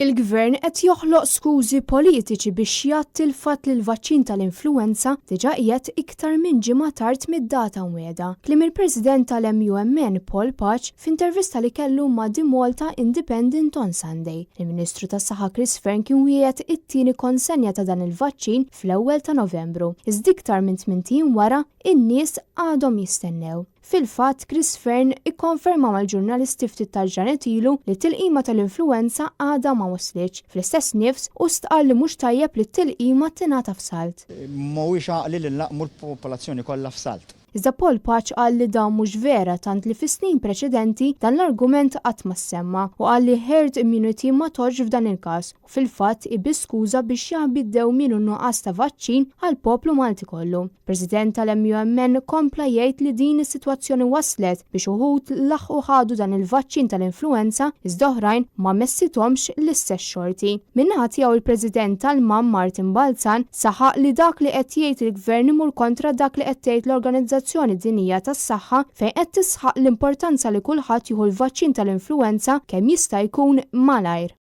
Il-Gvern qed joħloq skużi politiċi biex jgħatti l-fatt li l-vaċċin tal-influwenza diġà qiegħed iktar minn ġimgħa tard mid-data mwiegħda. Kliem il-President tal-MUMN Paul Pace f'intervista li kellu ma' The Malta Independent on Sunday. Il-Ministru tas-Saħħa Chris Fearne kien wiegħed it-tieni konsenja ta' dan il-vaċċin fl-ewwel ta' Novembru. Iżda iktar minn 80 wara, in-nies għadhom jistennew. Fil-fatt, Chris Fearne ikkonferma mal-ġurnalisti ftit tal-ġranet ilu li t-tilqima tal-influwenza għadha ma waslitx. Fl-istess nifs u stqarr li mhux tajjeb li t-tilqima tingħata f'salt. Mhuwiex għaqli li nlaqqmu l-popolazzjoni kollha f'salt. Iżda Paul Pace qal li dan mhux vera, tant li fis-snin preċedenti dan l-argument qatt ma ssemma, u qal li herd immunity ma tgħoddx f'dan il-każ u fil-fatt hi biss skuża biex jaħbi d-dewmien u n-nuqqas ta' vaċċin għall-poplu Malti kollu. President tal-MUMN kompla jgħid li din is-sitwazzjoni waslet biex uħud laħqu ħadu dan il-vaċċin tal-influwenza iżda oħrajn ma messithomx l-istess xorti. Min-naħa tiegħu, il-President tal-MAM Martin Balzan saħaq li dak li qed jgħid il-Gvern imur kontra dak li qed tgħid l-Organizzazzjoni Dinjija tas-Saħħa, fejn qed tisħaq l-importanza li kulħadd jieħu l-vaċċin tal-influwenza kemm jista' jkun malajr.